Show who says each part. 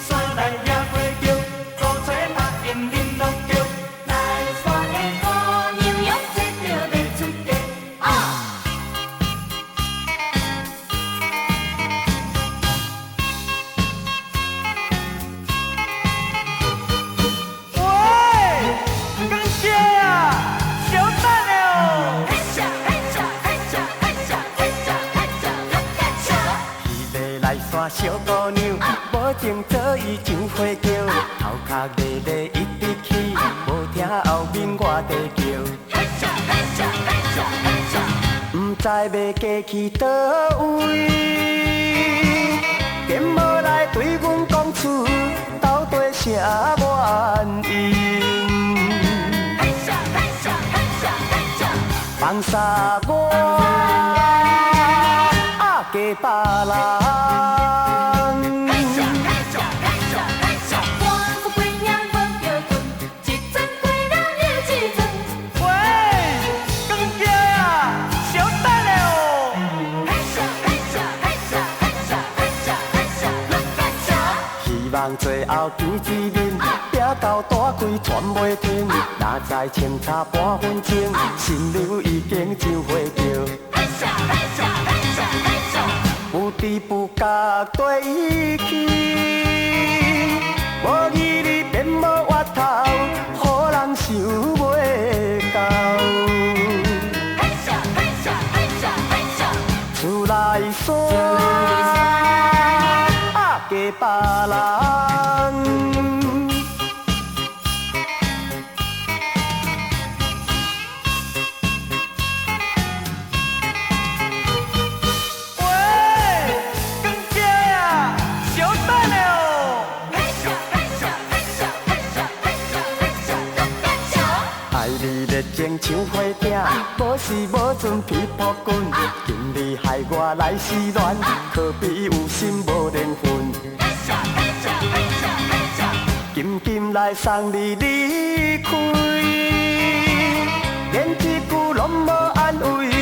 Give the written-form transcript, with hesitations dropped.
Speaker 1: 山來野花轎，古吹拍應恁攏叫。
Speaker 2: 來山的姑娘用這著欲出嫁啊！
Speaker 3: 喂，光姐啊，小等下哦。
Speaker 2: 嘿咻嘿咻嘿咻嘿咻嘿咻嘿咻，六甲笑。
Speaker 1: 彼个來山小姑娘，無情做伊上花轎，頭殼咧咧一直起，無聽後面我在叫，
Speaker 2: 嘿咻嘿咻嘿咻嘿咻，
Speaker 1: 毋知欲嫁去佗位，便無來對阮講出到底啥原因。
Speaker 2: 嘿咻嘿咻嘿咻嘿咻，
Speaker 1: 放殺我，啊嫁別人。
Speaker 2: 嘿咻嘿咻嘿咻嘿咻，官府姑娘無叫困，一陣過了又一陣。
Speaker 3: 喂，光姐啊，小等下哦。
Speaker 2: 嘿咻嘿咻嘿咻嘿咻嘿咻嘿咻，六甲笑。
Speaker 1: 希望最後見一面，拼到大開喘袂停。若知清茶半分鐘，新娘已經上花轎。
Speaker 2: 嘿咻嘿咻嘿咻嘿咻，
Speaker 1: 不知不覺綴去，無義理便無活頭，予人想袂到。
Speaker 2: 嘿咻嘿咻嘿咻嘿咻，
Speaker 1: 厝內山，啊嫁別人。
Speaker 3: 喂，光姐啊，小等下哦。
Speaker 2: 嘿咻嘿咻嘿咻嘿咻嘿咻嘿咻，六甲笑。
Speaker 1: 愛你熱情像火鼎，無時無陣皮膚滾。今日害我來失戀，可比有心無緣分。
Speaker 2: 嘿咻嘿咻嘿咻嘿咻，
Speaker 1: 緊緊來送你離開，連一句攏無安慰。